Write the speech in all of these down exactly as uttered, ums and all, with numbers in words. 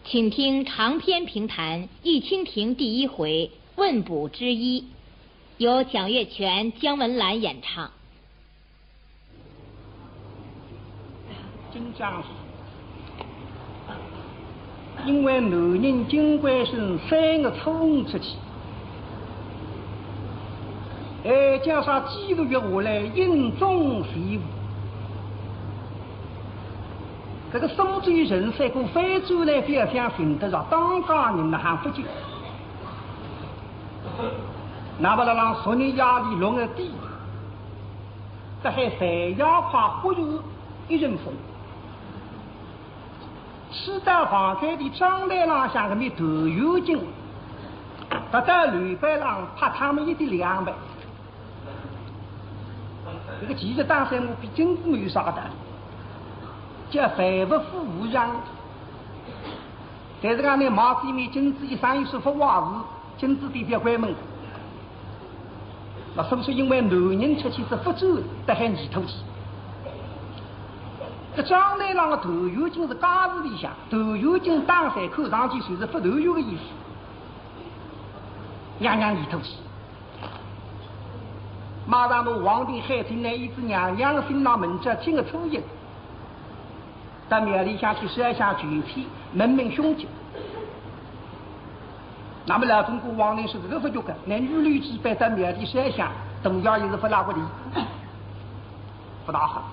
请听长篇评弹《玉蜻蜓》第一回问卜之一，由蒋月泉、姜文兰演唱。紧张是，因为男人金贵生三月初五出去，哎，加上几个月下来，阴中全无。 搿个苏州人三个翻转来覅想寻得着，当家人哪哼勿及。那么辣浪昨日夜里六月底，得海三亚快忽然一阵风，吹到房间里窗台浪向搿面团圆镜，搭到楼板浪拍他们一点两板。 搿个其实打算我比金子没有啥个，叫万物富无常。但是讲呢，买仔面金子一生意是勿坏事，金子店覅关门。那是不是因为男人出去是勿转，得海泥土去？搿窗台浪个团圆镜是家事里向，团圆镜打开看上去就是勿团圆个意思。娘娘泥土去。 马上拿王定喊进来，一只娘娘心浪门脚请个初一，到庙里向去烧香求籤，问问凶吉。那么老总管王定是搿个勿觉个，拿女流之辈到庙里烧香，大爷也是勿拉个理，勿大好。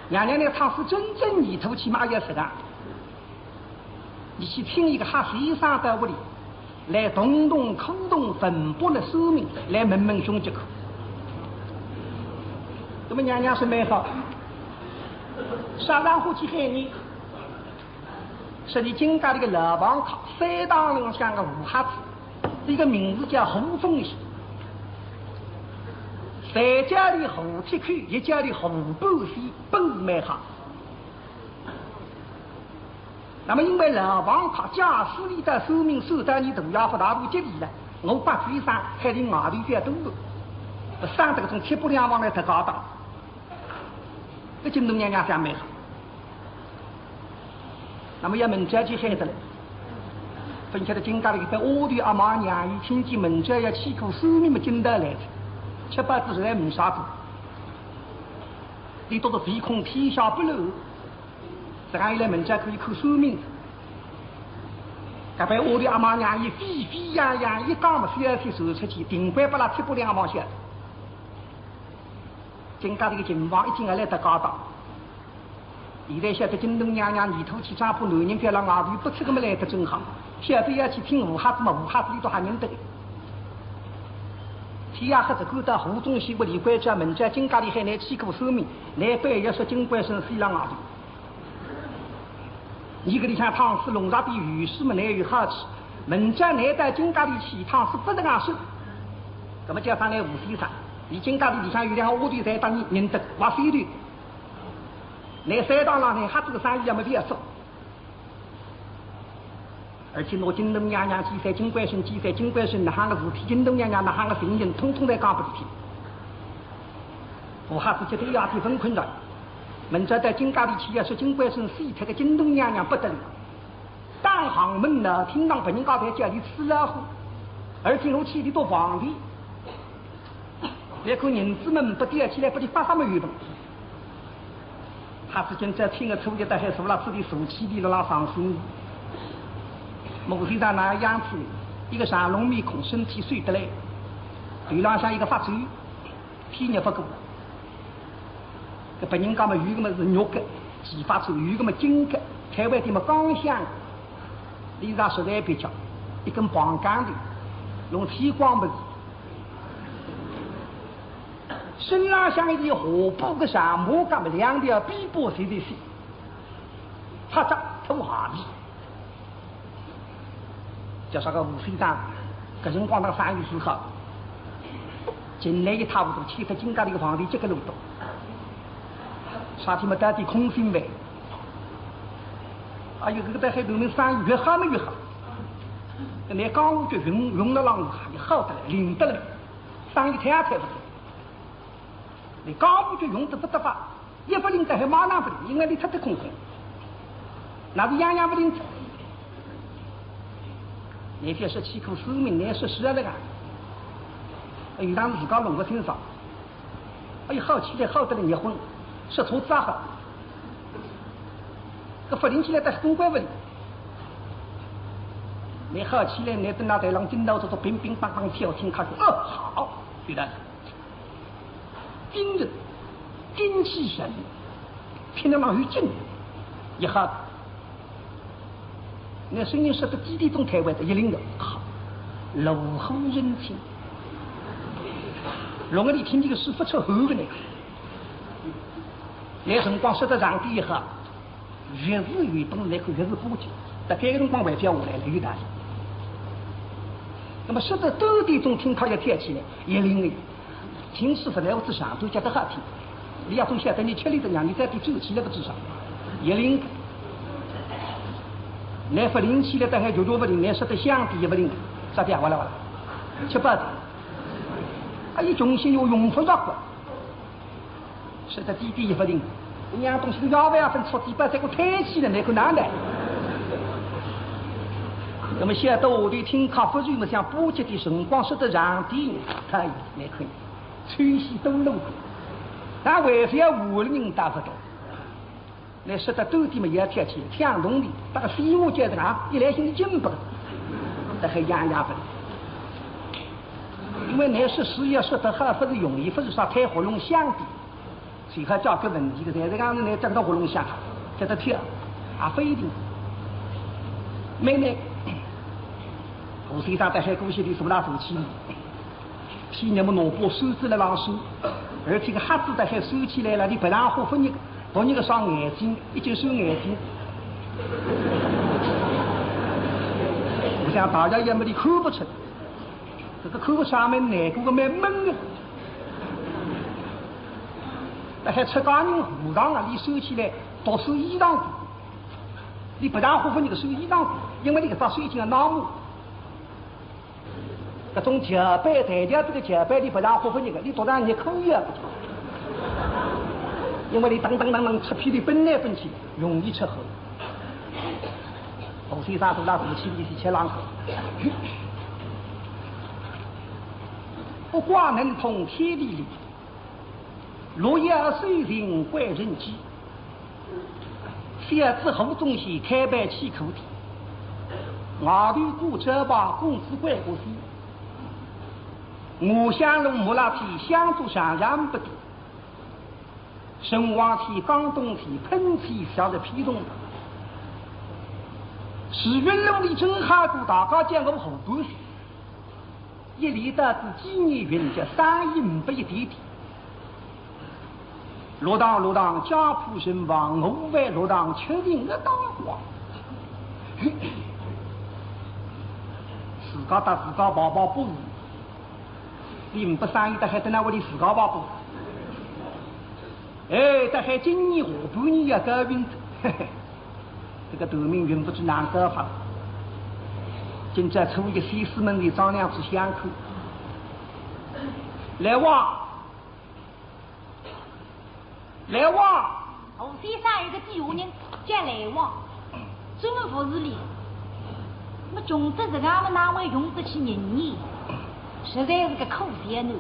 娘娘呢，倘使真正泥土去嘛也是个。 你去请一个黑先生到屋里，来动动口动文卜的算命，来问问凶吉个。那么娘娘是蛮好，啥场化去喊你？说你金家里个老房客，三堂里向个五瞎子，一个名字叫胡宗义，侪叫伊胡铁口，也叫伊胡半仙，本事蛮好。 那么因为老房客假使伊到算命算到你大爷勿大大吉利了，我八九一声喊伊外头覅多了，勿省得搿种七八两房来搭家当。搿京东娘娘想蛮好。那么要问着去喊得了，勿晓得金家里个丫头阿妈娘姨听见问着要去看算命么，今朝来了，吃饱仔实在没啥个，伊笃笃唯恐天下不乱。 实梗一来问着可以看算命。搿班丫头阿妈娘姨沸沸扬扬一讲么，消息传出去，定会拨伊七八两房晓得。金家里个情况已经还来搭家当。现在晓得京东娘娘泥土去，丈夫男人覅辣外头，勿出个么来得正好。晓得要去听五瞎子么，五瞎子伊笃还认得个。天也黑仔，赶到胡宗义屋里关照，问着金家里喊伊去看算命，伊半夜说金贵生死辣外头。 伊搿里向倘使弄着点雨水么，乃有好处。问着伊到金家里去，倘使勿是硬说，搿么叫啥呢？吴先生，伊金家里里向有两个丫头侪搭伊认得，勿是一对。乃三堂浪呢，瞎子个生意也没必要做。而且拿京东娘娘几岁，金贵生几岁，金贵生哪哼个事体，京东娘娘哪哼个情形，统统侪讲拨伊听。吴瞎子急得要天昏困着。 问着到金家里去，要说金贵生死脱个，京东娘娘勿得了，当行门呢，听堂别人家侪叫伊死老虎，而且我去伊笃房里，连个银子么勿带，起来拨伊发啥么有用？瞎子今朝听个初一，倒还坐辣此地坐起来了，伤心。吴先生哪样子？一个长隆面孔，身体瘦得来，头浪向一个发绺， 天热勿过。搿别人家么有个么是玉个，齐发出有个么金个，开饭店么刚香。伊拉实在蹩脚，一根棒棒头，弄剃光么子。身浪向一条红布个长马甲么，两条臂膊侪在线，擦着拖鞋皮。 叫啥个吴先生，搿辰光那个生意是好，进来一塌糊涂，去得金家里个房里接个路多。啥体么到底空心饭。哎哟，搿个在海头面生意越好么越好。搿眼江湖就用用了浪也好得来，灵得来，生意太太勿错。你江湖就用得勿得法。 一勿灵得还马上勿灵，因为伊脱得空空。那是样样勿灵，倷覅说气口，说明倷说是啊，搿个。哎，让自家弄个清爽。哎，好起来好得来热昏，说错啥好。搿勿灵起来，但是公关勿灵。倷好起来，倷等辣台浪听到这种乒乒乓乓跳，听下去，哦，好，对了。 精神，精气神，听得蛮有劲，一下，倷声音说得低低中台湾的一灵个，好，炉火纯青，弄得俚听见个是勿出汗个呢。倷辰光说得长点一下， 越是有本事，倷看越是巴结，大概个辰光还覅下来了，有道理。那么说得短点中听客要跳起来，一灵个，听书勿来，我只上头叫得好听。俚也总晓得倷吃力得让倷再点走起来勿至少，一灵个。倷勿灵起来，大概绝对勿灵，倷说得响点也勿灵，啥体啊？哇啦哇啦，吃饱的。啊，一穷心又用勿着个。 说得低低也勿灵，一样东西都要勿要分出地板，再给我抬起来，那个难的。那么现在我对听客勿住么，像巴结的辰光说得长点，他也没空，吹气都漏。那为啥要五个人打不动？ 那说得短点么也要跳起，像动的，大概飞舞叫得啊，一来心里劲不，大概样样分。因为那说书要说得好，勿是容易，勿是说开喉咙响的，所以还解决问题的，但是讲是那整个喉咙响，叫得跳，啊，勿一定。妹妹，胡先生在海姑息里坐来坐去。 天热么拿把扇子来浪扇，而且个瞎子大概扇起来了，俚别场化勿热个，勿热个伤眼睛，一径扇眼睛。我想大家也没俚看勿出，搿个看勿出也蛮难过个，蛮闷个。大概出家人和尚啊，俚扇起来读书衣裳裤，俚别场化勿热个扇衣裳裤，因为俚搿只手已经要拿么。 搿种轿班，抬轿子个轿班，俚勿让活勿热个，俚独当热可以啊。因为俚噔噔噔噔出屁里奔来奔去，容易出汗。胡先生坐辣坐起里去吃冷气。不挂能通天地理， 路遥受尽贵人机。小子何东西开办起苦的，外头过招牌，公子关过西。我乡路木拉皮，乡土上上不的。神王体、江东体、喷气小的皮动的。是云路里真好过，大家讲我何不是？ 一连到仔几年运脚，生意呒不一点点。落堂落堂，家破人亡，我犯落堂，吃尽个大荒。自家搭自家抱抱不是，俚呒不生意，搭海登哪屋里自家抱抱。哎，搭海今年下半年要高运，嘿嘿。 这个短命运不知哪个法。今朝初一，西四门里张两只香口。来旺，来旺。胡先生有个底下人叫来旺，专门服侍俚。那么穷得实梗么，哪会用得起人呢？实在是个苦小囡。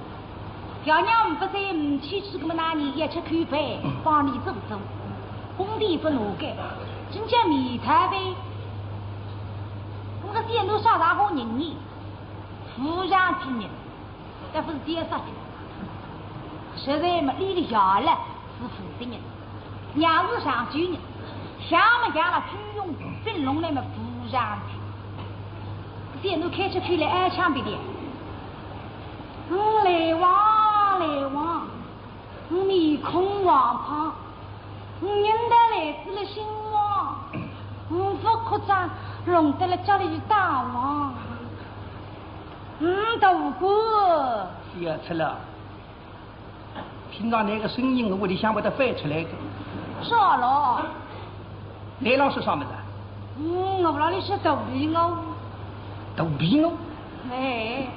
爷娘呒不在，呒去处，那么哪里也吃口饭，帮俚做做，工钿勿拿个，真叫面子呗。那么搿些人都啥大好人呢？富上之人，但勿是介绍的。实在么，俚个爷了是富的人， 娘是上九人，想么养了金融，分弄来么富上去。现在开出去来，哎，枪毙的。嗯，来旺，来旺，嗯，面孔黄胖，嗯，人倒来仔了兴旺，嗯，勿夸张，弄得了家里大旺。嗯，大哥。是啊，吃了。 听着那个声音，我屋里向会得翻出来个。是咯。倷老是啥物事啊？嗯，我屋里是肚皮饿。肚皮饿？哎。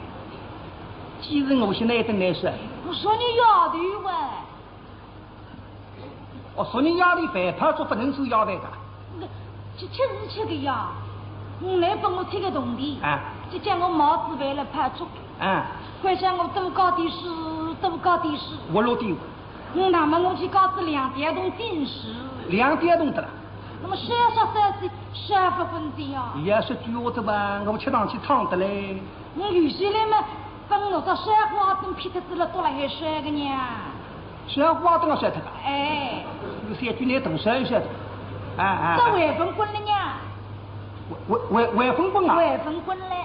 既然我现在也等来说。我说你丫头喂。哦，说你丫头白跑做不能说丫头个。那，这确实吃个呀。嗯，来帮我贴个铜钿。啊。叫我帽子万来拍足，嗯。关照我多加点水，多加点水。我落地。嗯，那么我去告诉两点钟定时。两点钟的了。那么少少少些，少不分的呀。也是句话的吧，我吃上去烫的嘞。我有些来嘛，分我到烧花灯劈脱子了，都来还烧个呢。烧花灯啊，烧脱个？哎。有些句你懂烧一烧的。哎哎。这外风滚了呢。外外外风滚啊？外风滚嘞。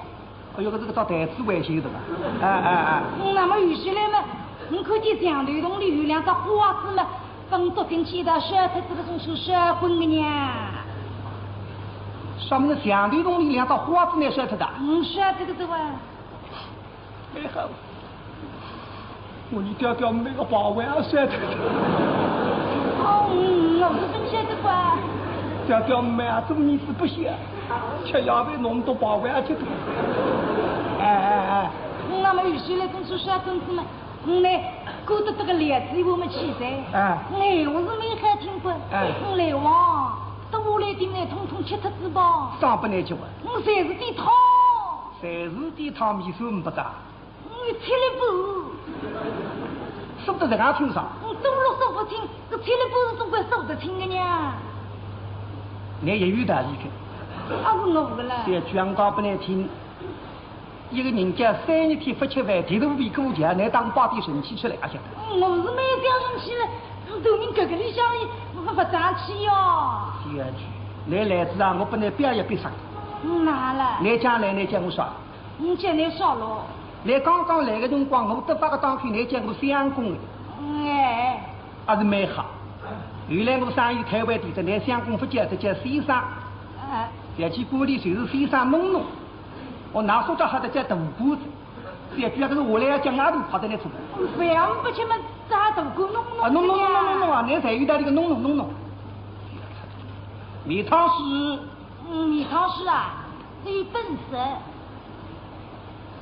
哎哟，搿是个到台子外头的了。哎哎哎。嗯，那么有些来嘛，我看见墙头洞里有两只花子嘛，分捉进去的，烧脱子个种是烧滚的呢。什么是墙头洞里两只花子呢？烧脱的？嗯，烧脱个是哇。哎好。 我你调调妹个八万啊，晓得。哦，嗯，我是真晓得个。调调妹啊，做儿子不孝，吃夜饭弄到八万啊，晓得。哎哎哎。那么有些来跟出小孙子嘛，嗯嘞，过得这个日子我们起噻。哎。哎，我是没好听过。哎。嗯嘞，哇，都我来的呢，统统吃脱子吧。上不来吃啊。我侪是点汤。侪是点汤，米饭不打。 我吃了不？说得这样清爽。我多了说不清，我吃了不是总归说得清的呢。你也有道理的。啊，是我的了。这讲讲不难听，一个人家三日天不吃饭，第一顿比过节，你当把点神气出来啊，晓得？我是没讲神气了，是头明哥哥里向的，我不争气哟。第二句，你来子啊，我不能表一表啥。嗯，哪了？你讲来，你讲我说。 你叫你说咯。你刚刚来的辰光，我得发个当口，你叫我相公的。哎。还是蛮好。原来我生意开外地的，你相公不叫，这叫先生。哎。要去管理就是先生弄弄。我拿手着好的叫大官子，这句话是我来要讲俺都跑在那出。不要不去嘛，咋大官弄弄啊，弄弄弄弄弄弄啊，你才有道理个弄弄弄弄。米汤师。嗯，米汤师啊，这有本事。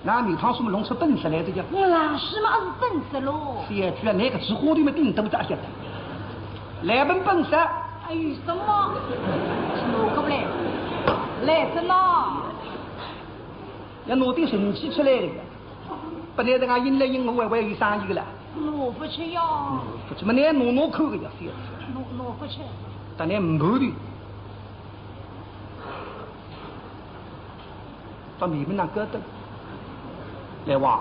那米汤师么弄出本事来的叫？我老师嘛是本事咯。是呀，居然那个吃货的么顶多大晓得。来本本事。哎，有什么？我过来，来着呢。要弄点神气出来的，不然这个人来人我还会有生意的啦。我不吃呀。不吃么，你弄弄看个呀，是呀。我我不吃。当然没的。 到米本那搞的。来哇，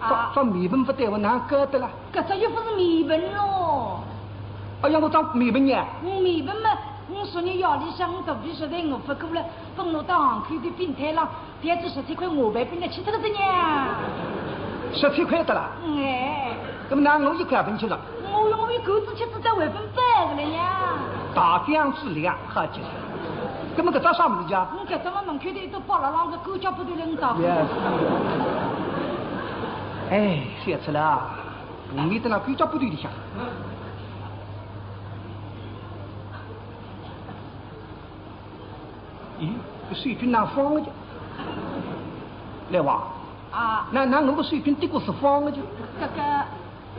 啊。到到米本不对，我哪搞的啦？搿只又不是米本咯。哎呀，我到米本呢？嗯，米本嘛，我说你夜里向我肚皮实在饿不过了，分我到巷口的饼摊浪，点只十七块外卖饼来吃这个子呢。十七块的啦？嗯哎。那么拿我一块分去了。 我用我一口子吃子在外边摆个了呀。大酱之粮，好极了。那么搿只啥物事家？我搿只么门口头一只包了浪个狗脚不头能找。Yes。哎，想起来啊，我们在那狗脚不头里向。咦，搿水军哪放了去？来哇。啊。那那我个水军的确是放了去。这个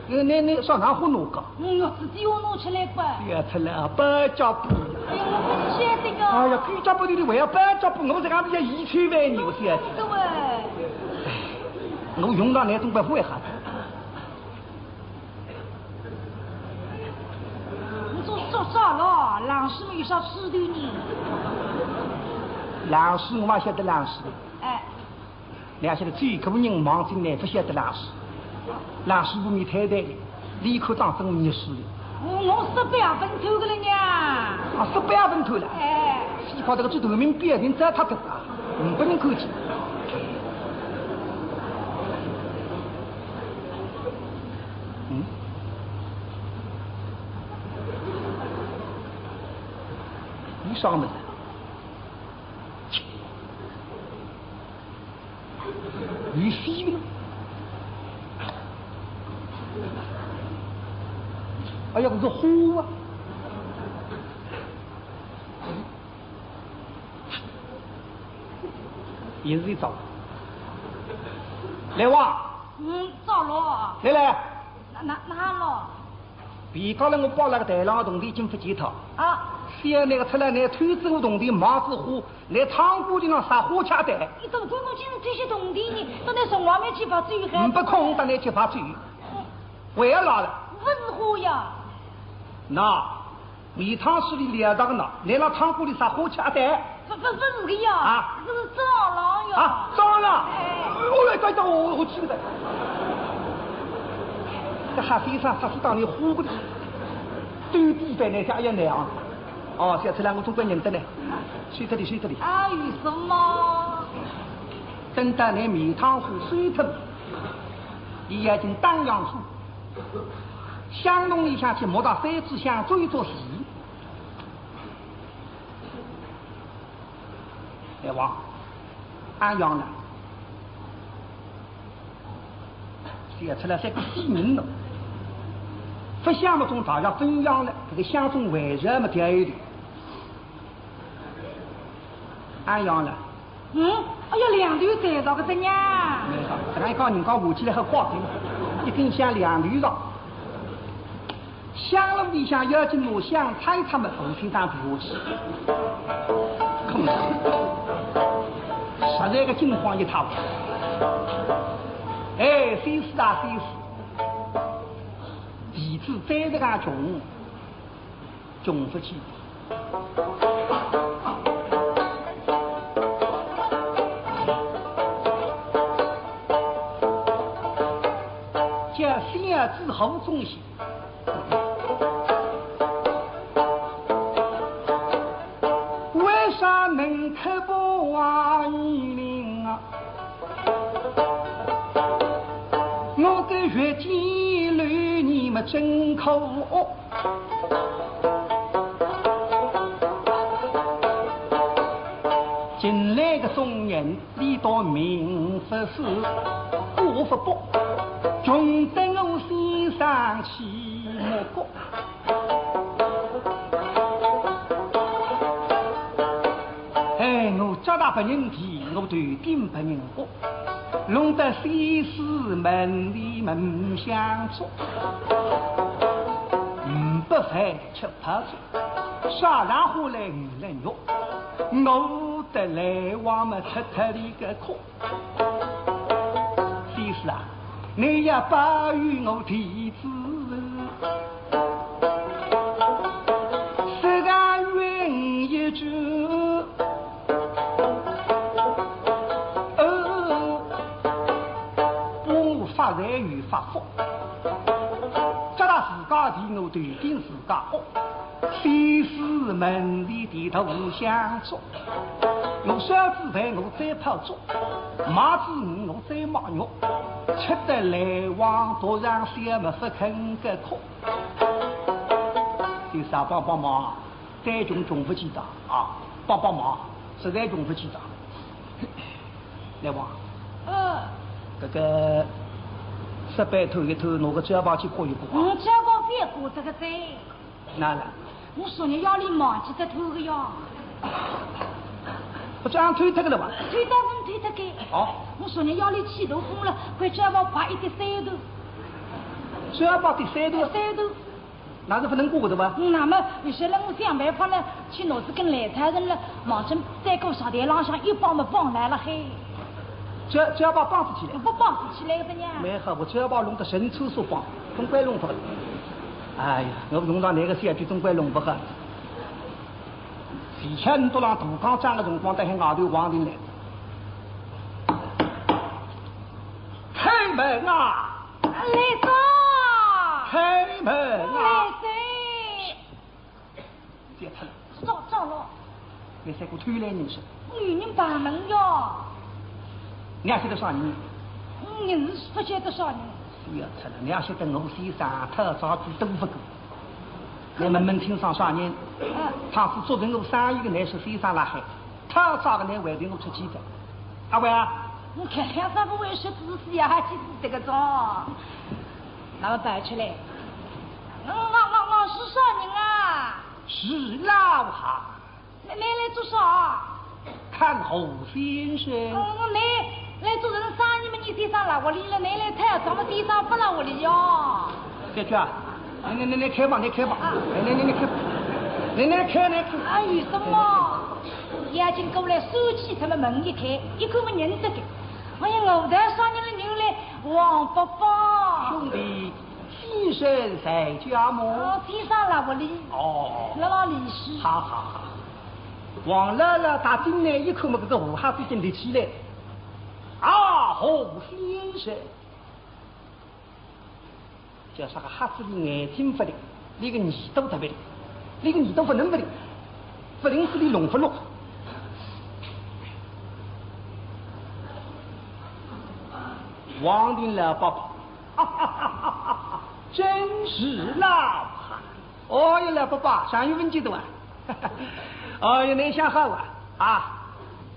那那那上哪好弄个？嗯，自己我弄出来吧。不要出来啊，包脚布。哎呀，我不晓得个。哎呀，包脚布里头还要包脚布，我这样子要一千万呢，我晓得。对。我用到那种办法还好。你做做啥了？冷水没啥吃的呢。冷水我嘛晓得冷水。哎。 两晓得最个人望进来，不晓得冷水，冷水不面太太的，立刻当真热水的。我我十八分头个了呢。啊，十八分头了。哎。西方这个最头名表情在他这啊，嗯，不能客气。嗯，你上门了。 你死了。哎呀，我说好啊。也是一招。来哇。嗯，招了。来来。那那那了。 别讲了，我包那个台浪的铜钿金不见脱。啊。第二，拿个出来，拿偷仔个铜钿买仔花，拿仓库里向啥花吃得？你怎么刚刚竟然这些铜钿呢？都拿从外面去发走还？唔不空，到那去发走。为啥了？勿是花呀。那，米仓水里料到个呢，拿了仓库里啥花吃得？勿，勿，勿是个呀。啊？这是蟑螂呀。啊，蟑螂？哎。哦，对，对，对，我，我记得。这还非常，他是当年花个的，对比在那下也那样。哦，小出来我总归认得呢。收这里，收这里。啊，有什么？等到那米仓水收脱，伊已经打烊去，香笼里向去摸到三支香，做一做事。 哎，王，俺养了，是要出来三个死人了。不想么中大家分养了，这个香中还是么掉一点。俺养了。嗯，哎呀，两头侪着个的呀。没错，这样一讲，人家舞起来很快的，一根香两头上。 香炉里向要紧拿香拆拆么，无心当地下去。空了，实在个金荒一塌糊涂。哎，先生啊，先生，弟子再这个穷，穷不起。 叫小子好中心。为啥能刻薄啊？你灵啊！我个月季楼你们真可恶。 近来个中年，俚倒命勿是过勿薄，穷得我先生气目骨。哎，我脚踏别人地，我头顶别人屋，弄得西施门里门相捉，唔不凡吃怕捉。 啥人花来唔能肉，我得来往么吃脱俚个苦。先生啊，你要保佑我弟子，自家愿一句，呃，我发财又发福，脚踏自家地，我头顶自家屋。 西施门里地头相捉，我烧仔饭我再泡粥，卖仔鱼我再卖肉，吃得来往多上些么勿肯个苦。先生帮帮忙，再穷穷勿起的啊，帮帮忙，实在穷勿起的。来吧。嗯。搿个，十八偷一偷，拿个嘴巴去过一过啊。嗯，嘴巴别过这个嘴。 哪了？我昨日夜里忘记脱脱个呀。勿是讲偷脱个了伐？偷脱勿偷脱个。哦。我昨日夜里起大风了，搿嘴巴刮一滴水头。嘴巴滴水头？水头。那是勿能过个对伐？嗯，那么有些人我想办法呢，去拿仔根烂草根了，望准再过石台浪向一绑么绑来了嘿。嘴，嘴巴绑仔起来？勿绑仔起来个呀。蛮好，我嘴巴弄得神出所绑，总归弄勿好。 哎呀，我弄到那个小鬼总归弄勿好。前天到浪大江涨个辰光，在海外头横定来。开门啊！来哉！开门啊！来哉！ 别出来。早，早了。你三个偷来人是？女人把门哟。你还晓得啥人？嗯，人是勿晓得啥人。不要出来，你还晓得我先生讨债仔多勿够。你问问清爽啥人？嗯。他是做成我生意个，乃是先生辣海，讨债个，乃为定我出去的。阿伟啊。你看看，啥个为说仔细啊，还去仔这个账？那么摆出来。我，我，我，我是啥人啊？ 是老哈。倷，倷来做啥？看何先生。哦，倷来做人生意么，倷先生辣屋里了，倷来讨，咱们先生勿辣屋里哟。小姐啊，倷，倷，倷，倷开吧，倷开吧。啊。哎，倷，倷，倷开吧。你来看，来看。哎，有什么？眼睛过来，手机他们门一开，一看么认得个。哎呀，我的啥人了，原来王伯伯。兄弟，先生在家么？哦，先生辣屋里。哦。辣辣里向。好好好。王老老踏进来一看么，搿个胡瞎子已经立起来。啊，胡先生。 叫啥个瞎子里眼睛勿灵，俚个耳朵特别灵，俚个耳朵勿能勿灵，勿灵是俚弄勿落。王定老伯伯，哈哈哈哈哈，真是老汉。哦哟，老伯伯，常有闻见的啊。哦哟，倷想好啊？啊，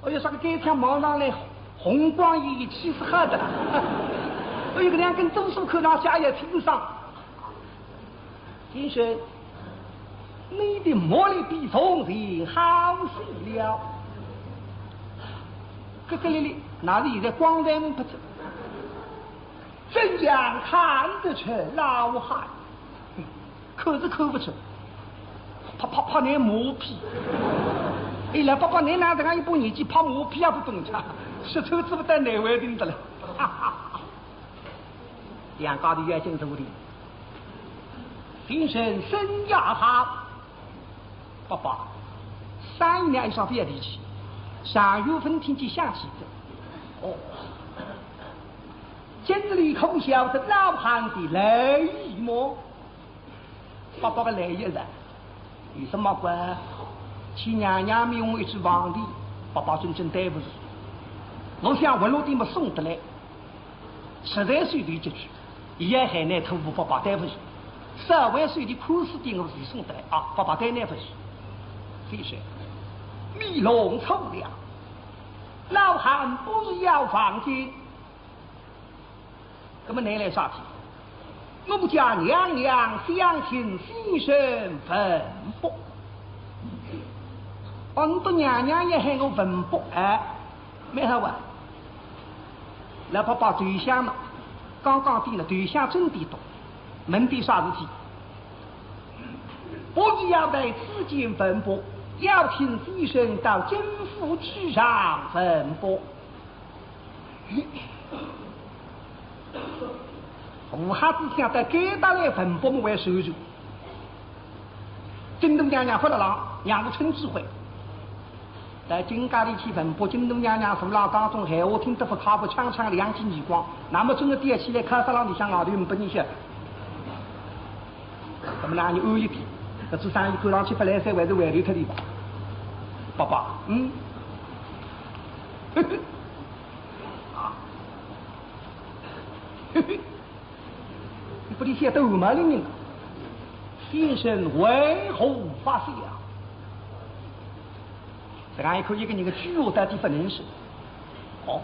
哦哟，啥个该枪望上来，红光熠熠，气势好得了。哎哟，搿两根珠须看上去也挺爽。 先生，你的目力比从前好些了。咯咯哩哩，那是现在光线不足，怎样看得出老汉？看是看勿出，怕怕怕倷马屁。哎，老伯伯，倷哪能介一把年纪，怕马屁也勿懂得，说穿仔勿得难为情得了。哈哈哈。 两家头要紧坐定。先生身价好，伯伯，生意呢还是勿要提起，上月份听见响起的。哦，今日里可晓得老汉的来意么？ 伯伯个来意了，有什么个？去娘娘面问一句皇帝，伯伯真正对勿住。我想活络点么送得来，实在是有几句，也还难托付伯伯对勿住。稍微是有点官司点我是送得来啊，伯伯对勿住。先生，你弄错了，老汉不是要黄金。 那么倷来啥体？我家娘娘想请先生文伯。哦，你的娘娘也喊我文伯，哎，蛮好啊。老伯伯头相嘛，刚刚点了，头相真点多，问点啥事体？不是要来参见文伯，要请先生到金府去上文伯。 胡瞎子想到该搭来文伯么还受罪。金大娘娘勿辣浪，让我趁机会。到金家里去文伯，金大娘娘坐辣当中，闲话听得勿快，勿抢抢两记耳光，那么真个吊起来，靠煞浪里向外头勿拨人晓得。那么哪能安一点？搿次生意看上去勿来三，还是回头脱点吧。伯伯，嗯。 啊，嘿嘿，你不得晓得我们的人，先生为何发笑？这样一看，一个人的句话到底不能说。哦，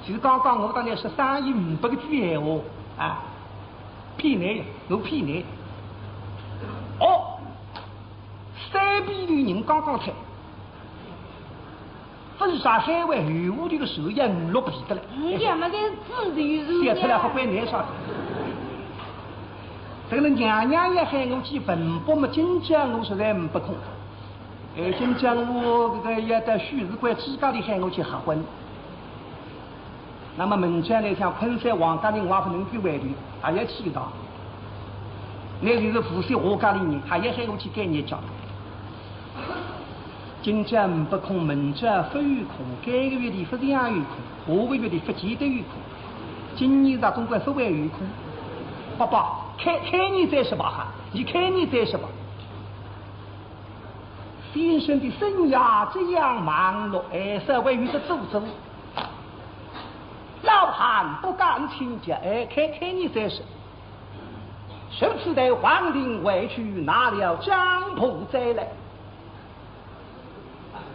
其实刚刚我当然是三言五百个句闲话啊，骗你，我骗你。哦，三边的人刚刚退。 勿是啥海外游客的个手也落皮的了。哎呀，那个自己是写出来好怪难啥。这个娘娘也喊我去文博么，今朝我实在没空。哎，今朝我这个要到许士官自家里喊我去合婚。那么明朝呢，像昆山王家人，我也不能够回头，还要去一趟。那就是无锡我家里人，还要喊我去赶日脚。 今朝没空，明朝勿有空，该个月里勿像有空，下个月里勿见得有空。今年是总归勿会有空。伯伯，开，开年再说吧哈，你开年再说吧。先生的生涯这样忙碌，哎，稍微有些做作。老汉不敢请假，哎，开，开年再说。 说此待王定回去拿了账簿再来。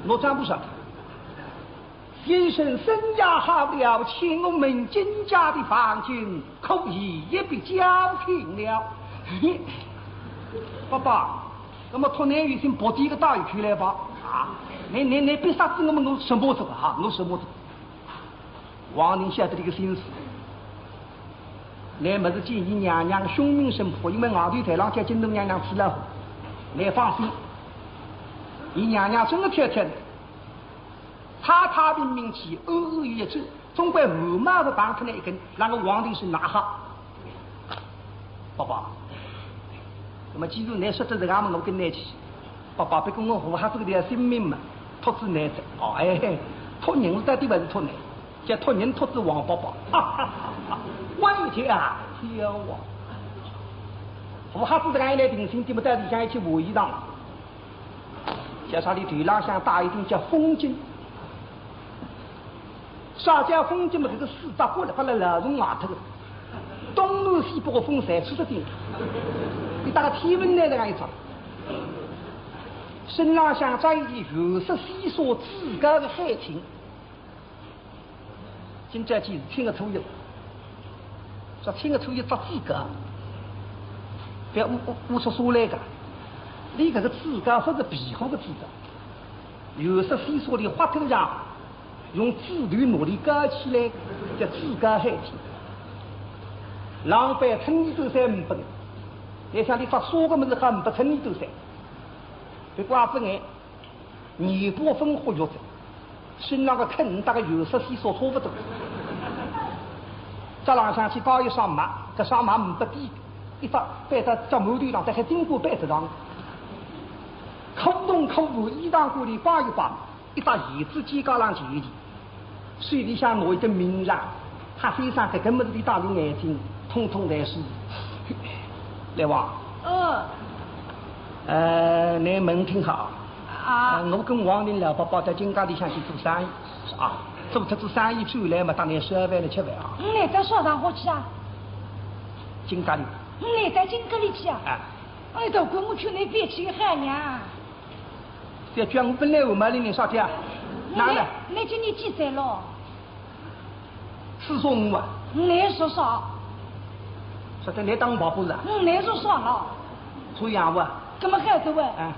拿账簿上看，先生生涯好了，请我们金家的房间可以一笔交清了。伯伯，那么托倷有心，薄点个带一口来吧。啊，倷，倷，倷别杀仔我么，我什么做啊？我什么做？ 王定晓得这个心思，乃么是建议娘娘凶名声破，因为外头台浪叫金大娘娘吃老虎。倷放心，伲娘娘真个挑挑个，太太平平去，安安逸逸，总归汗毛勿碰脱倷一根，让个皇帝是哪哈？爸爸，那么既然倷说得实梗么，我跟倷去。爸爸，不过我胡瞎子搿条性命嘛，托仔倷哉。哦，哎，托人是到底还是托倷？ 叫托人托仔王伯伯。哈哈哈哈，我一听啊，天王！胡瞎子实梗一来定心点么，到里向一去换衣裳。叫啥俚头浪向戴一顶叫风巾。啥叫风巾么？搿个四百骨了，拨勒老虫咬脱个，东南西北个风侪吹得进，比打个天文台实梗一张。身浪向着一件原色西沙紫高个海青。 今朝去是清个初一，说清个初一着紫高，覅乌乌乌出沙来个。俚搿个紫高勿是皮货个紫高，原色西沙里花头上，用紫缎拿俚高起来，叫紫高海青。浪板春衣短衫呒拨个，倷想俚着啥个物事还呒拨春衣短衫？别怪仔眼。 廿八分活跃着，身浪个肯搭个原色西沙差勿多。再浪向去搞一双袜，搿双袜呒拨底，一只板到脚馒头浪，再还经过板子上。裤筒裤布衣裳管里摆一摆，一只鞋子肩胛浪系系，手里向拿一根名杖，黑先生搿根物事里戴仔眼睛，统统侪是。来哇。嗯。 呃，倷门听好啊。啊。呃，我跟王林老伯伯到金家里向去做生意，啊，做脱仔生意转来嘛，搭倷烧饭了吃饭啊。倷到啥场化去啊？金家里。倷到金家里去啊？哎。哎，大哥，我劝倷覅去个好娘。小娟，我本来还没理倷啥体啊？哪能？倷今年几岁了？ 四十五啊。倷说啥？说得倷当我跑步是啊？倷说啥了？说洋话啊？搿么好哉哇。哎。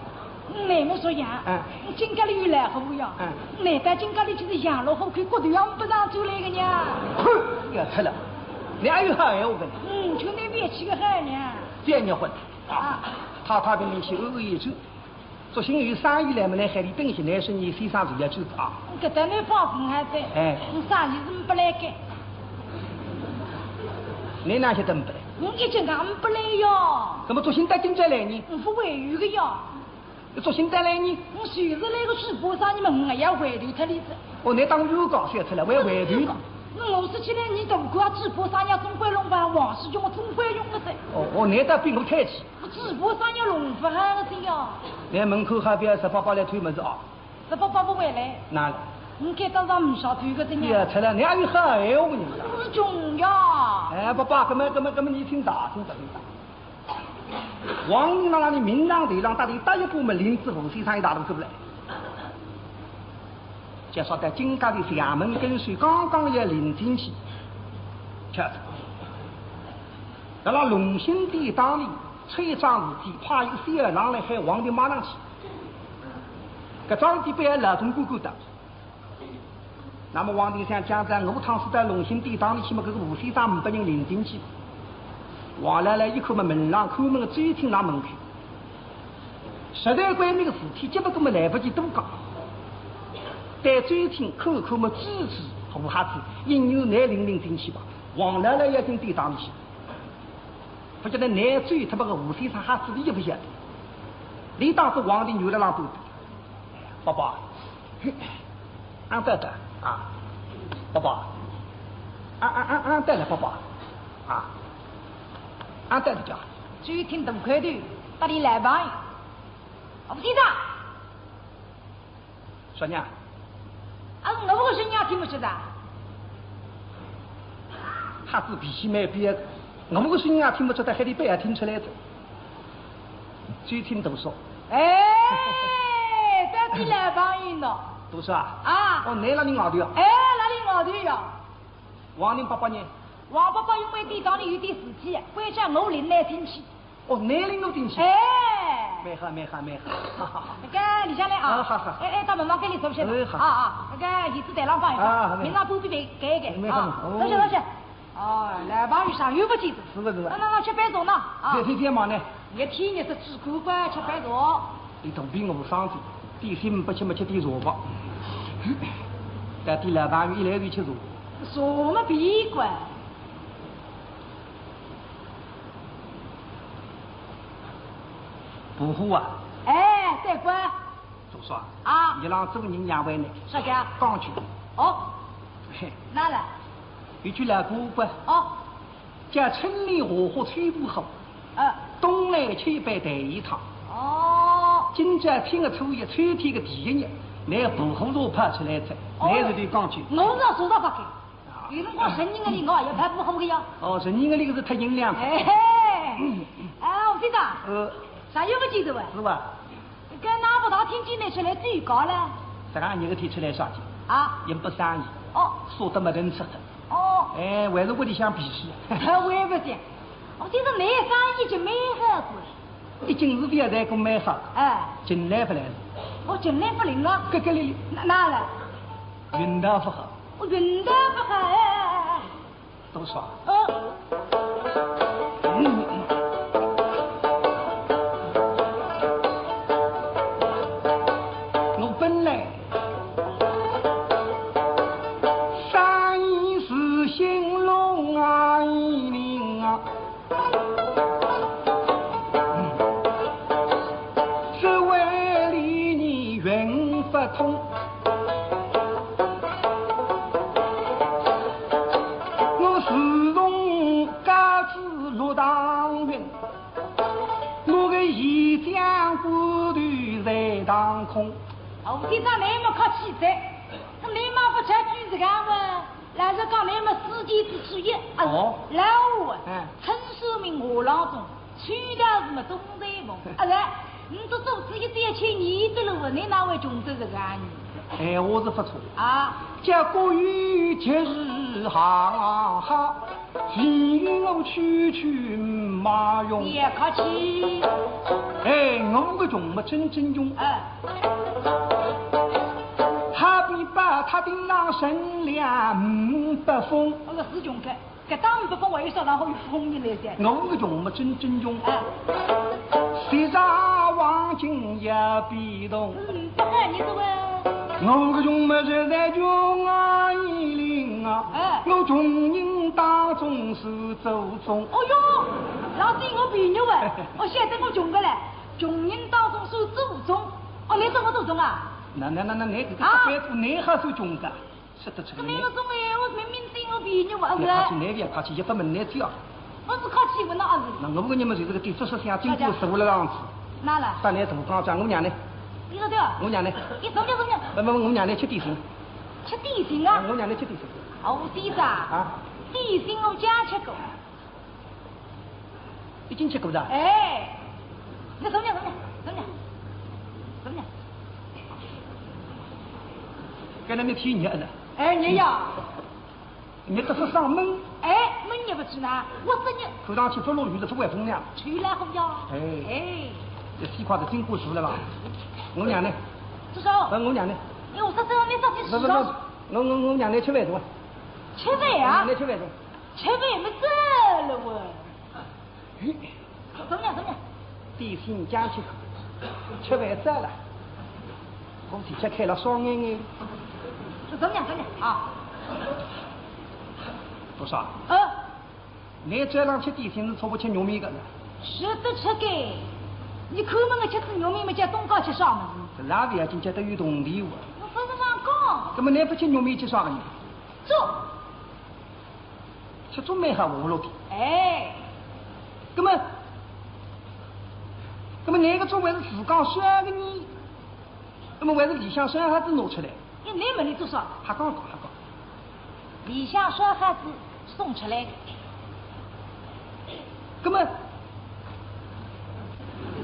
倷么说洋？哎。金家里有来货呀。哎。倷到金家里去是洋落货，看骨头也呒拨上转来个呢。哼，要脱了，倷还有好闲话呢？嗯，就倷覅去个好呢。覅热混啊。啊。太太平平去安安逸逸。 作兴有生意来么，倷喊俚等歇，倷说倷先生就要走啊。搿搭倷放心好哉，哎。我生意是呒拨来个。倷哪晓得呒拨来？我一径讲呒拨来哟。搿么作兴到今朝来呢？我勿回去个哟。作兴到来呢？我就是来个主仆生意么，我也要回头脱俚哉。哦，倷当冤家，晓得了，还要回头。那我说起来，倷大哥啊，主仆生意总归弄勿好，王世忠总归用个哉。哦，哦，倷倒比我推气。 我主仆生意弄勿好个哉呀。倷门口还覅十八八来推么事啊？十八八勿回来。哪能？我该当上呒啥推个哉呢。覅出来，倷还有好闲话呢。我穷呀。哎，伯伯，搿么，搿么，搿么，倷请坐，请坐，请坐。王林辣俚面浪头浪搭俚搭一把么，领仔吴先生一道过来。就说到金家里衙门跟首，刚刚要领进去，吃着。 辣辣龙兴典当里出一桩事体，派一个小郎来喊王林马上去。搿桩事体拨老总管管到。那么王林想，将来我倘使到龙兴典当里去么，搿个吴先生呒拨人领进去。王老来一看么，门浪看门个周厅辣门口。实在关键个事体，只不过么来勿及多讲。对周厅看看么，指指胡瞎子，应该倷领领进去吧。王老来要进典当里去。 勿晓得倷最特别个吴先生瞎子俚也勿晓得。俚当是皇帝女儿浪端的。伯伯，俺带的啊，伯伯，俺俺俺俺带了伯伯啊，俺带的叫。周厅大块头，搭俚来吧。吴先生。 啥人啊？啊，我个声音也听勿出的。瞎子脾气蛮变个，我个声音也听勿出，但喊俚板也听出来的。周厅大叔。哎，到底来朋友喏。大叔啊？啊。哦，倷辣里外头啊？哎，辣里外头呀。王林伯伯呢？王伯伯因为典当里有点事体，关照我领倷进去。 哦，倷领我进去。哎。蛮好，蛮好，蛮好，哈哈哈。搿个里向来啊。啊，好，好，好。哎，哎，到门房间里坐歇歇。哎，好。啊，啊，搿个椅子台浪放一放，啊，好的。明朝补补备，改一改。蛮好，啊，哦。坐歇，坐歇。哦，来朋友长远勿见哉。是个，是个。那，那，那，吃饭走呢，啊。覅，覅，覅忙呢。一天日子只顾饭吃饭茶。伊肚皮饿伤哉，点心勿吃么吃点茶吧。到底老朋友一来就吃茶。茶么别个。婆婆啊。哎，对个。 多少啊？啊。伊拉做人两回呢。啥个？讲究。哦。嘿。哪了？有句老古话。哦。叫春眠花花吹不好，呃。冬来千杯待一汤。哦。今朝天个初一，秋天个第一日，拿婆婆茶泡出来吃，哦。拿着就讲究。我是做到勿开。 有辰光十二月里我也要拍不好个呀。哦，十二月里个是太阴凉。哎嘿，哎，吴先生，呃。啥也勿记得哇？是吧？搿哪不大听见你出来最高了？啥个日个天出来啥去？啊？也不生意。哦。说得没人吃的。哦。哎，还是屋里向脾气。我也不信。吴先生，你生意就没好过。一径是覅在过买啥。哎。近来勿来事。我近来勿灵了。咯咯哩哩。哪，哪了？ 运道勿好。我运道勿好，哎，哎，哎，哎。多少？呃。嗯。我本来生意是兴隆啊，一零啊。 只为里你运不通。我自从家住六塘运，我个一江骨头在塘空。哦，我听着你么客气哉，搿你嘛勿吃句子讲嘛。 老实讲，你么世界之初一，啊，哦。老五啊，哎。春山明夏郎中，秋道士么东山翁，啊，是，你这做仔一点千年的了，你哪会穷得这个样呢？哎，我是不错。啊。叫各有节日行行好，只有我区区马用。也客气。哎，我个穷么真正穷。哎。 好比宝塔顶上乘凉五百峰。搿个是穷个，搿当五百峰还有啥然后有峰的来噻？我个穷么真正穷。哎。谁家黄金也比铜。嗯，不然你这个。我个穷么实在穷啊，一零啊。哎。我穷人当中是祖宗。哦哟，老师，我比你哇，我晓得我穷个嘞。 穷人当中算祖宗。哦，你怎么祖宗啊？那，那，那，那，那个啊？白做你还算穷个，吃得出个呢。搿哪个种闲话，明明对我比你还是。别客气，你别客气，一百门来讲。不是客气，我哪是？那我个人嘛，就是个地主思想，经过十五了样子。哪了？三年怎么讲讲我娘呢？你说对啊？我娘呢？你什么叫什么叫？不，不，我娘呢吃点心。吃点心啊？啊，我娘呢吃点心。哦，我知道。啊？点心我家吃过。 已经吃过的。哎，那怎么样？怎么样？怎么样？怎么样？跟他们提热的。哎，热呀。热得是上闷。哎，闷热不起呢，我是热。看上去不落雨的，不会风凉。吹来风呀。哎。哎。这西瓜子经过熟了吧？我娘呢？这是。呃，我娘呢？哎，我说这个没啥去吃啊。不，不，不，我，我，我娘呢吃饭去了。吃饭啊？娘呢吃饭去了。 吃饭没走了喂。怎么样？怎么样？点心讲起，吃饭走了，我的确开了双眼眼。怎么样？怎么样啊？不是啊。呃。你早上吃点心是吃不吃玉米个呢？是得吃个。你看嘛，我吃吃玉米嘛，叫东家吃啥么子？这哪里啊，今天都有铜钿哇。我不是乱讲。那么你不吃玉米吃啥个呢？做。 吃中饭还活络点。哎。那么，那么哪个中饭是自家烧的呢？那么还是里向烧好子拿出来？哎，你问伊做啥？瞎讲讲，瞎讲。里向烧好子送出来。那么，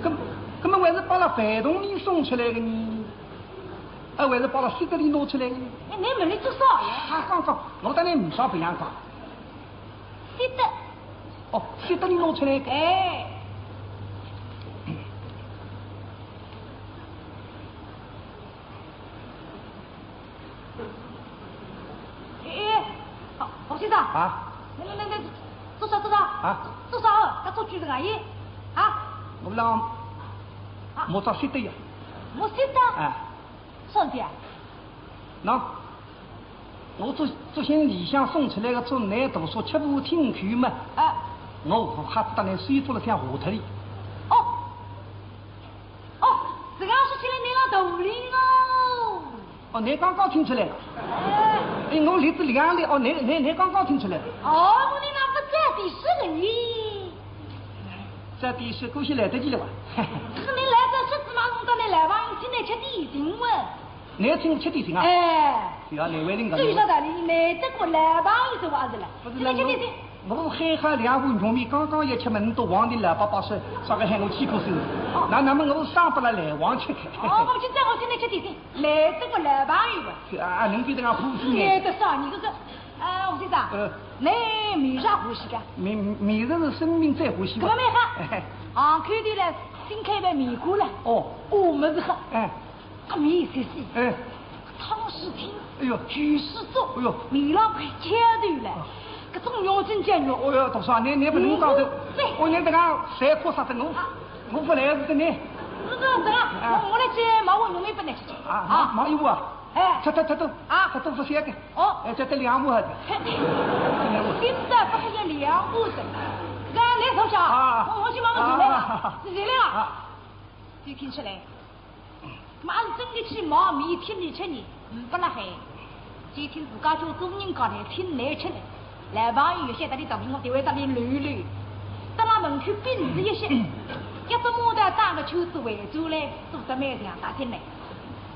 那么，那么还是摆辣饭桶里送出来的呢？啊，还是摆辣雪袋里拿出来的呢？哎，你问伊做啥呀？瞎讲讲，我当然唔少不样讲。 晓得。哦，晓得你弄出来个。哎。哎，哎，好，侯先生。啊？那，那，那，那，做啥，做啥？啊？做啥？他做句子啊，咦？啊？我让啊，没着色的呀。没色的？哎。啥事体啊？喏，我作，作兴里向送出来个祝难读书吃不进去嘛。哎。我下子搭倷收作了想下脱哩。哦。哦，搿个说起来倷个大人哦。 哦，倷刚刚听出来了。哎。哎，我立仔两立，哦，倷，倷，倷刚刚听出来了。哦，我倷哪勿早点说个呢？早点说，可惜来得及了吧？搿个倷来得及嘛，弄到倷来吧，我请倷吃点心哇。倷请我吃点心啊？哎。对啊，难为倷个。至于啥道理，难得个来吧，有啥话子了？不是，请倷吃点心。我，我喊好两碗肉面，刚刚一吃嘛，倷倒皇帝老伯伯说，啥个喊我去口水。哦。那，那么我上不了来往吃开。哦，我去，再我请倷吃点心。 来得个来朋友啊。是啊，能比得上夫妻呢。来得上，倷搿个，呃，吴先生，呃。倷面啥欢喜个？面，面上是生命最欢喜嘛。搿么蛮好。哎。巷口头嘞，新开爿面馆了。哦。哦，么是好。哎。搿面细细。哎。汤水清。哎哟。鱼水足。哎哟。面浪块翘头了。哦。搿种肉真叫肉。哦哟，大叔啊，倷，倷勿能讲的。嗯，对。哦，倷搿个谁哭啥的我。啊。 我勿来事的呢。是，是，是啊，啊。我，我来去买碗肉面拨倷吃吃。啊，啊。买，买一碗啊？哎。忒，忒，忒多。啊。忒多勿消个。哦。哎，叫得两碗好的。嘿，今朝勿是有两碗的。搿倷坐下，啊。我，我去买碗肉面了。啊。是这样啊。啊。就听出来。 嘛是真个去买面请倷吃呢，呒不啦海。就听自家叫做人家来请倷吃呢，来朋友晓得倷到底，我就会搭倷溜溜，等辣门口屏住一歇，一只码头打个圈子回转来，做得蛮像打进来。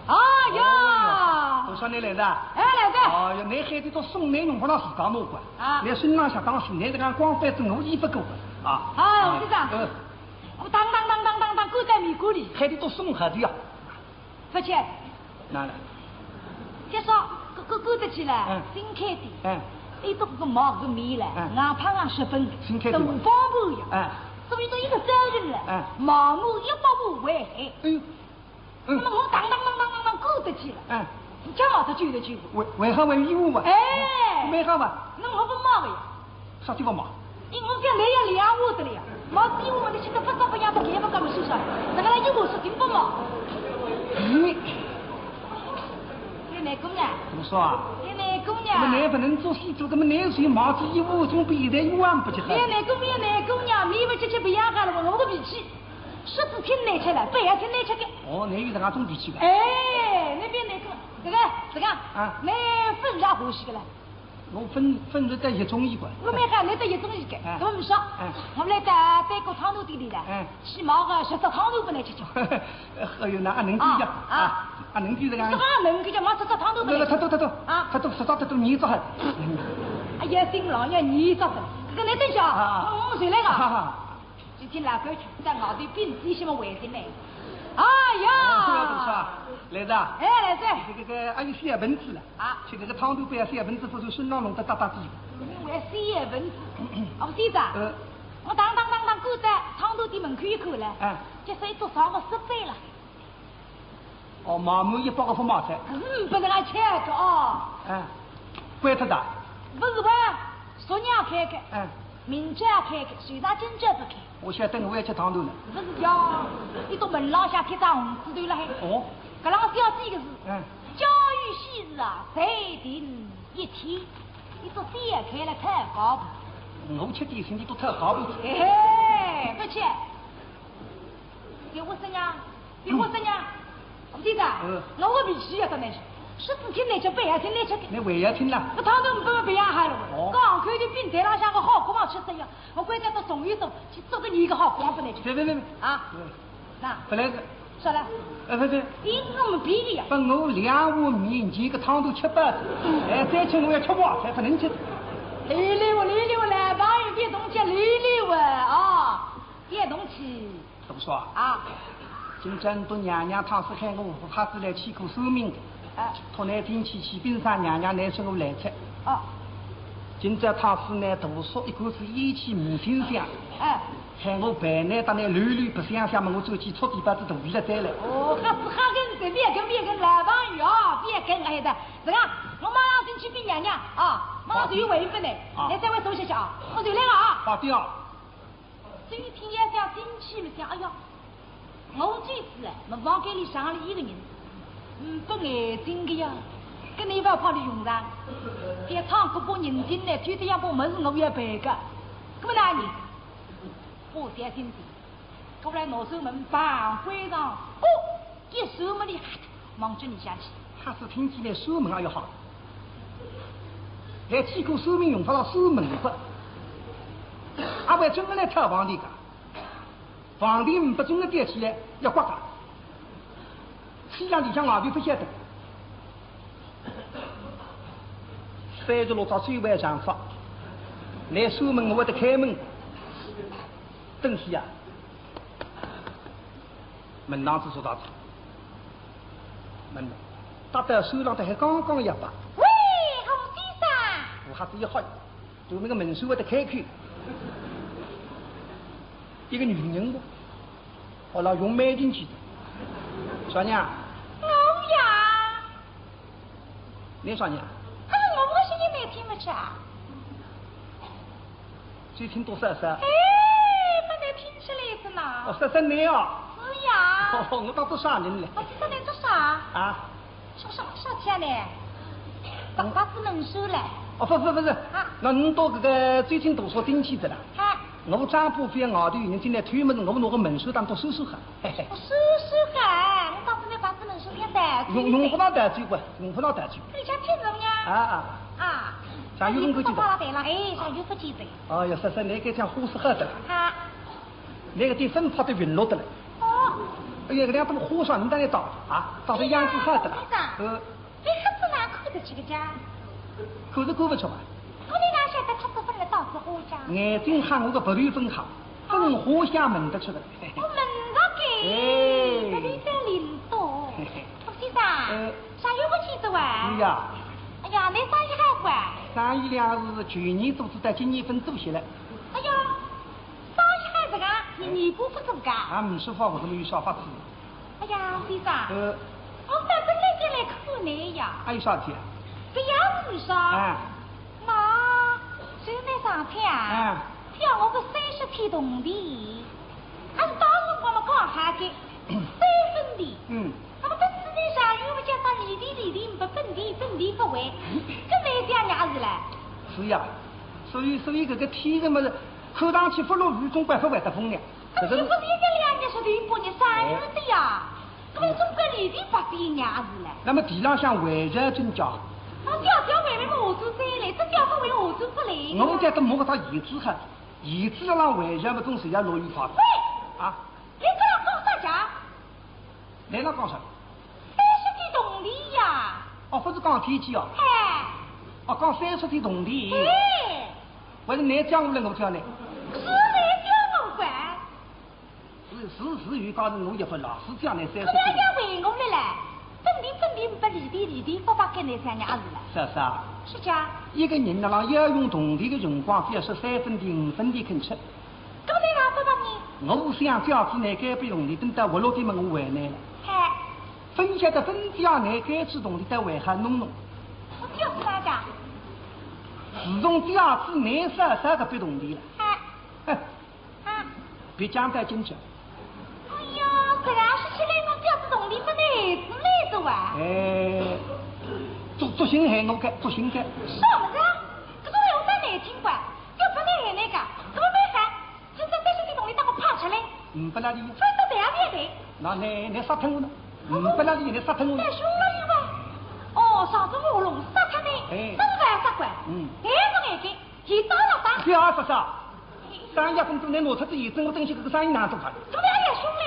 哎呀！哦哟，大叔倷来哉？哎，来哉。哦哟，倷喊得到送倷用勿着自家拿个。啊。倷身浪向当心，倷这个光板子我衣服够个啊。哎，吴先生。呃。 我当当当当当当，赶到面馆里。喊得到送好的呀。勿去。哪能？就说，赶，赶，赶得去了，嗯。新开店。嗯。伊都搿个卖搿个面了，嗯。硬派硬十分，新开店嘛。大方盘呀。嗯。所以说一个早晨了，嗯。盲目一百步为海。哎呦。 嗯。那么我当当当当当当赶得去了。嗯。叫我到九十九。为，为何为义务嘛？哎。为何嘛？那我勿买个呀。啥地方嘛？因为我讲倷要两碗得了呀，买一碗嘛，倷吃得勿着勿样，勿便宜勿讲么算啥？那个一碗是顶勿买。嗯。倷难过呀？怎么说啊？倷难过呀？那么倷勿能做事做，那么倷是买一碗总比现在一碗勿及好。倷难过，倷难过呀，面勿吃吃勿要好了，我个脾气。 说是请倷吃了，勿要请倷吃个。哦，倷有搿种脾气个。哎，倷覅难过，搿个，搿个，啊。倷粉啥欢喜个啦？我粉，粉是得一种一个。我蛮好，倷得一种一个，哎。搿么勿说，哎。我们来到对过汤头店里了，哎。去买个熟烧汤头拨倷吃吃。哎呦，那阿能够讲啊，啊。啊，阿能够这个。是阿能够讲，买熟烧汤头拨倷吃。那个，忒多，忒多，啊。忒多，熟烧忒多，你做好。哎呀，新郎呀，你做好。搿个倷等一下，啊。我，我随来个。哈哈。 就进来过去，在外头屏住一歇么回进来。哎呀！哦，这个怎么说啊？来哉啊？哎，来哉。这个，这个，还有小蚊子了。啊。吃搿个汤头，拨小蚊子勿是身浪弄得搭搭地。因为小蚊子。哦，先生，呃。我当当当当赶到汤头店门口一看了，哎。就是一桌上个设备了。 哦，买满一百个勿买菜。嗯，勿能介吃个哦。哎，关脱的。勿是哇，昨日开个，哎。明朝开个，随后今朝勿开。我晓得我要吃汤头呢。勿是呀，伊到门浪向贴张红纸头辣海。哦。搿浪写几个字，哎。交易限时啊，暂停一天。伊说先开了太高。我吃点心，你都太高了。嘿嘿，勿吃。 给我说呀，给我说呀，我记得，嗯。我个脾气也当难受，说事体难吃，不要听难吃的。那我也听了。那他都不不要喊了，哦。刚开的饼台上像个好光吃这样，我关照到送一送，去做个你一个好光不难吃。别别别别，啊，嗯。那，不来事。说了，呃，不对，你怎么比的呀？分我两碗面，你个汤都吃饱了，哎，再吃我要吃饱才不能吃。溜溜啊，溜溜啊，来吧，有点东西，溜溜啊，啊，点东西。 大叔啊，啊。今朝倷娘娘太师喊我下仔来去过算命的，哎。托倷进去去禀上娘娘，倷说我来哉。哦。今朝太师呢，大叔一看是厌气没心想，哎。喊我陪倷到倷楼里白相相嘛，我转去戳点包子肚皮了再来。哦，还是还跟随便跟别跟老朋友啊，别跟哎的，这个，我马上进去禀娘娘啊，马上就有回音分倷，啊。倷再会坐歇歇啊，我就来了啊。好的啊。周天也想进去么想，哎呀，我进去了，么房间里剩了一个人，嗯，不眼睛的呀，跟你勿好里用场，别唱歌不认真呢，就这样把门我也背个，那么哪里？我小心点，过来拿手门，砰，关上，哦，一手门里，望着里向去。他是听见来手门也要好，来几个手门用法了手门不？阿会真的来跳房的个。 房顶不准个吊起来，要刮个。西洋里向外头不晓得。三十六只最坏上法，来守门我会得开门。等歇啊，门浪子说啥子？门，搭到手浪头还刚刚一把。喂，洪先生。我还是一吓，就那个门闩会得开开。一个女人哦， 哦，老用蛮进去的。啥人啊？我呀。你啥人啊？可是我不是也没听不出啊。最近多少少？哎，不能听出来是哪？哦，三三年啊。是呀。哦，我当做啥人了？我知道你做啥？啊？ 说说说起来呢，大伯子能收嘞。哦，不不不是，啊。那你到这个最近读书进去的了。啊。我丈夫非外头有人进来推门，我拿个门闩当做收收好。嘿嘿。收收好，我当时那伯子能收现在。用用不到带走过，用不到带走。你家听着呀？啊啊。啊。像有人过去的。哎，像有福气的。哎呀，三三那个讲护士好的了。啊。 那个地方怕得晕落的了。哦。哎呀，搿两只花扇你当然倒啊，倒得样子好的了。哎呀，嗯。你可是哪看得出个家？看是看不出啊。我哪晓得他是分了到子花家？眼睛好，我个白头粉好，粉花香闻得出的。我闻到个，哎。搿里在灵动。嘿嘿。吴先生，呃。啥又不去的哇？是呀。哎呀，你生意好不啊？生意两是去年做子到今年份做起来。哎呀， 生意好这个，你你不不做个？啊，没说法，我都没有啥法子。哎呀，先生，呃。我反正来进来看你呀。哎，啥事体啊？不要紧说。哎。那，就那上天啊，哎。要我个三十天铜钿，还是当时我们讲好的，三分的。嗯。 那么等仔你上又不叫他里地里地不本地本地不会，搿没讲伢子嘞。是呀，所以所以搿个天人么是看上去不落雨，总归不会得风的。搿是不是一个两年说的一百年三月的呀？搿么总归里地不比伢子嘞。那么地浪向围着真叫。那叫叫外面么下子再来，这叫不为下子不来。我们家都没个啥叶子哈，叶子浪围着么总是要落雨发的。喂，啊？你跟他讲啥讲？ 来，侬讲啥？三十天铜钿呀。哦，不是讲天气哦。哎。哦，讲三十天铜钿。哎。还是侬讲我来，我讲侬。是侬讲我管。是是是，有讲是我也不老是讲侬三十天。搿要为我来嘞，本钿本钿，不里钿里钿，不把给侬三伢子了。是啊是啊。是讲。一个人呢，要用铜钿的辰光，要是三分钿、五分钿肯吃。 搿么侬哪勿问呢？我想借仔侬该笔铜钿，等到活络点么我还侬了。嗨。勿晓得勿借侬该支铜钿，倒还好弄弄。我就是那个。自从借仔侬嫂嫂搿笔铜钿了，嗨。哼，啊。别讲到今朝。哎呀，搿样说起来，我借仔铜钿勿难之类的哇。哎，作作兴害我个，作兴个。啥物事啊？搿种闲话哪听过？要勿侬害侬个，搿么办法？ 现在三十天铜钿搭我拍出来。嗯，勿拉里。反正对也勿对。那侬侬杀脱我呢？嗯，勿拉里，侬杀脱我呢？太凶了，伊吧。哦，上次我弄杀脱侬，哎。真是要杀官。嗯。哎，勿眼睛，现在了吧？不要杀杀。三月份做侬拿出这一整个东西，搿个生意哪做法？怎么样也凶嘞？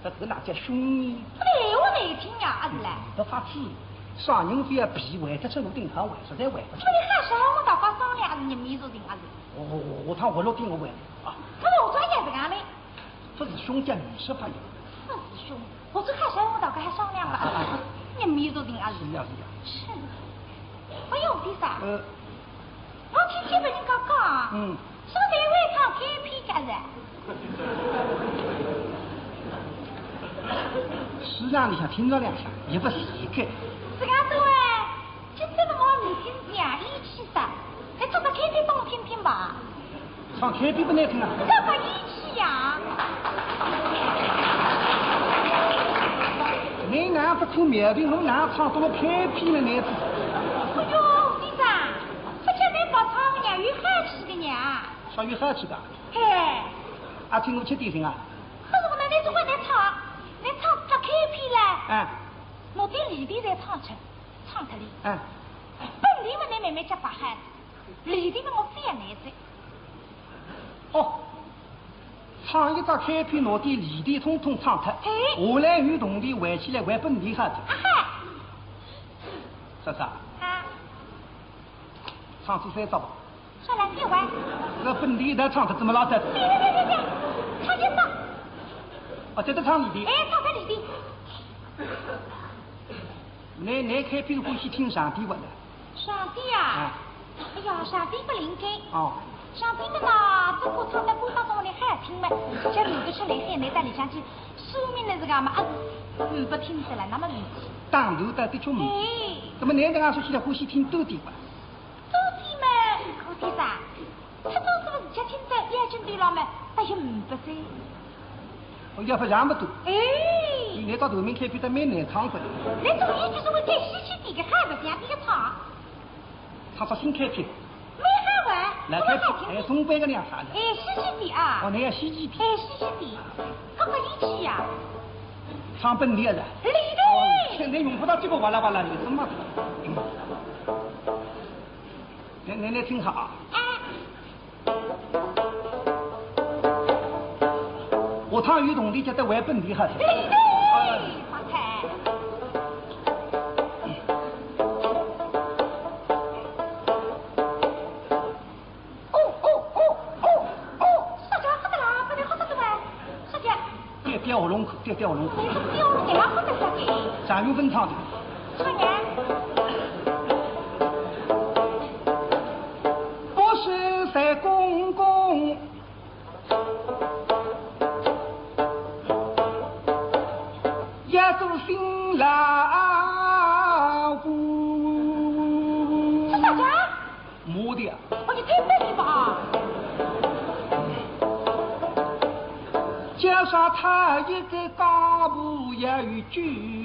搿个哪叫凶呢？勿对，我难听呀，阿是嘞？没法子，啥人非要比，会得出我顶好，会实在会得出。那你还是我大家商量，阿是人面做人，阿是？我我我趟活络点，我会啊。搿我专业是哪里？ 不是凶叫你说法呀。不是凶，我这还是我大概还商量吧。啊啊啊。你没有做定啊？是呀，是呀。是。哎呦，我的啥？呃。我听见别人家讲啊，嗯。说这位唱开篇个人。书场里向听着两下，也不是一个。自家做哎，真正的我女听讲义气啥，还做个开篇帮我听听吧。唱开篇勿难听啊。搿个义气呀！侬哪勿可苗头，侬哪唱到了开篇了，侬是？哎哟，先生，勿叫侬白唱呀，有好处的呀。啥有好处的？嘿。阿听我吃点心啊？可是我哪能总归来唱，来唱只开篇了。哎。拿点离调再唱出，唱出来。哎。本调嘛，侬慢慢叫摆好。 离调嘛，我非要难哉。哦，唱一只开篇，拿点离调统统唱脱，哎。下来有动力，回起来还本调好哉。啊哈。莎莎，啊。唱出三只吧。啥了？别玩。搿本调一道唱脱，怎么拉得？别别别别别，唱一只。哦，这个唱离调。哎，唱个离调。 侬，侬开篇欢喜听长调勿啦？长调呀？哎。哎呀，长调勿灵该。哦。长调嘛嘛，只顾唱得半当中里好听嘛，叫认得出来海，侬到里向去说明了自家嘛，啊，是，嗯，勿听得了，那么问题。当然的，的确没。哎。那么侬搿样说起来欢喜听短调伐？ 短调嘛，可以噻。出头这个事情在眼睛头浪嘛，大家明白噻。我要不然不多。哎。你那到头面开篇的蛮难唱的。那种一就是我最稀奇的一个，还不像这个唱。唱出新开篇。没好玩，来开篇，哎，中间个两啥的。哎，稀奇的啊。哦，那要稀奇的。哎，稀奇的，搿个稀奇呀。唱本调的。对的。哦，现在用不到这个哇啦哇啦的，怎么？来，来，来，听好啊。哎。我唱有动力，叫得还本调好。对，对，发财。哦，哦，哦，哦，哦，啥家伙的啦？不得好得的喂，啥家？ 吊吊喉咙口，吊吊喉咙口。你是吊人家或者啥的？三月份唱的。唱呀。不是三公公，要做新郎官。是啥子啊？ 没的呀。哦，你太笨了吧？叫啥他一个干部要有九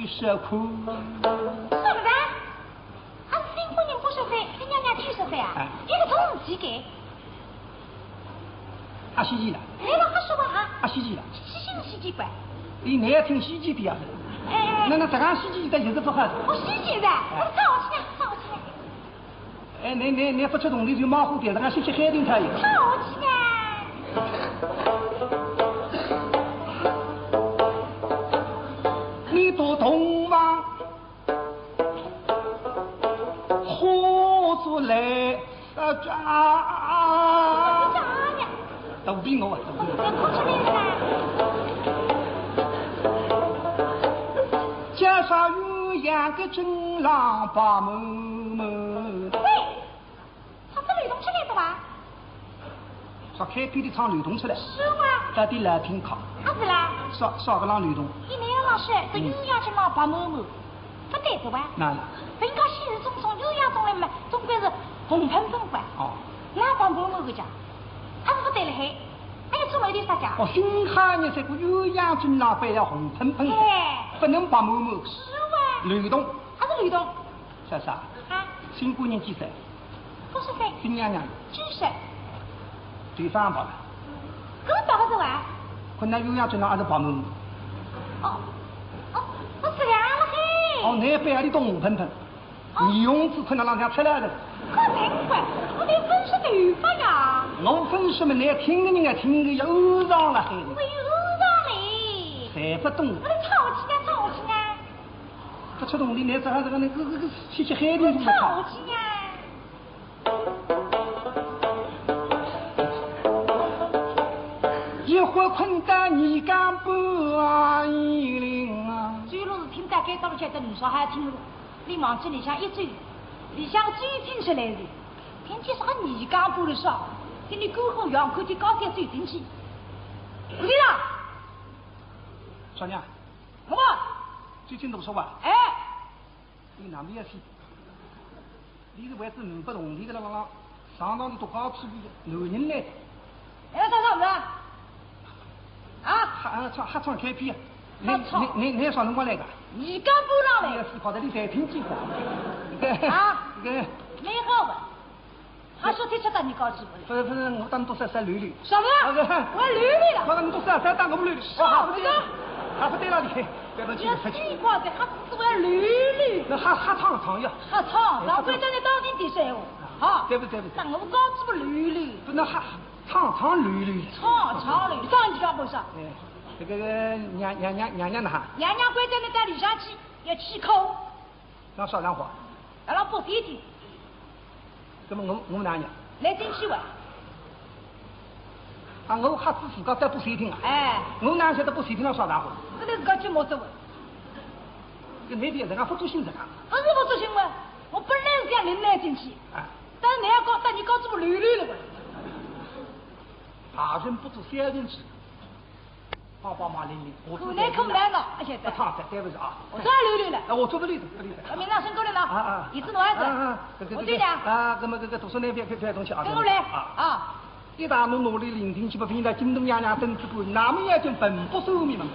十块。什么的？啊，新婚人不是岁，新娘娘九十岁啊？哎。一个中几个？阿稀奇了。哎，那还说吧啊？阿稀奇了。稀奇不稀奇吧？你那要听稀奇的呀？哎，哎，哎。那，那这个稀奇的也是不好的。我稀奇的，哎。我唱我去呢，唱我去呢。 哎，你，你，你不吃东西就马虎点，让俺歇歇海听他也。好起来。你都懂吗？喝出来，啊，啊，啊。 肚皮饿啊，肚皮饿。要哭出来了啦。介绍鸳鸯个新郎白某某。喂，唱只流动出来的吧？啥开篇的唱流动出来？是啊。到底来听看。啊，是啦。啥，啥个浪流动？一年老师，这鸳鸯新郎白某某。 不对的哇。哪了？人家现实中，从鸳鸯中来嘛，总归是红喷喷哇。哦。那白某某个讲，还是不对了嘿。哎呀，做没得啥讲。哦，新海人这个鸳鸯新郎白要红喷喷的，哎。不能白某某。是哇。流动。还是流动。莎莎。啊。新官人几岁？ 不是噻。新娘娘。就是。对方吧。搿么白个是哇？困难鸳鸯新郎还是白某某？哦，哦，我是这样了嘿。哦，那白里动红喷喷，哦。你用子困难让人家出来的。可难怪，我得分析头发呀。我分析嘛，那听个人啊，听个要误上了嘿。我又误上嘞。才不懂。我得吵起来，吵起来。 搿出动力，拿这还是个那个个个去去海里去了。吵起呀！一会困到二更半啊，一零啊。周六是听到该到了，觉得你说还听了，你望仔里向一走，里向走进出来的，听见是个二更半的说，跟你篝火一样，看见高铁走进去。不对了。小娘， 好吧？最近读书吧？哎。你哪能也是？你是为仔弄不懂，你个啦啦啦，上当的读高处的男人嘞。啊？啊？还唱，还唱开篇啊？你，还唱？你，你，你啥辰光来的？你刚搬上来。哎呀，是跑到你才听见过。啊？这个，蛮好的。还说天天到你家去不？不是，不是，我当多少少溜溜。什么？啊，是。我溜溜了？我当多少少当我溜溜。啥不是？啊，不对了，你，不要生气，不要生气。你光在还不是我溜溜？那还，还唱唱呀。还唱，哎，老关照你当心点说闲话。啊，好。对不起，对不起。当我家去不溜溜？不，那还唱唱溜溜。唱唱溜溜，上你家不上？哎，这个，个，娘，娘，娘，娘娘呢？娘娘关照你到里向去，要去哭。 让啥场化？让老百姓听。那么我，我哪样？来进去哇。啊，我瞎子自家在百姓听啊？哎。我哪晓得百姓听了啥场化？搿个自家去摸着哇。搿那边人家不做新人啊？不是不做新人，我本来是想领来进去，啊。但是你要搞，但你搞这么溜溜了哇。大人不做小人事。 帮帮忙领领，我做可难可难了，哎呀，不唱了，对不起啊。我做溜溜了。哎，我做不溜的，不溜的。我明朝升过来了，啊，啊。椅子挪一下。啊，啊，这个，我对的。这个，啊，那么这个读书那边别，别动气啊，跟我来，啊。啊。一大努努力聆听，去把平台京东娘娘等子过，那么也就本不受命嘛。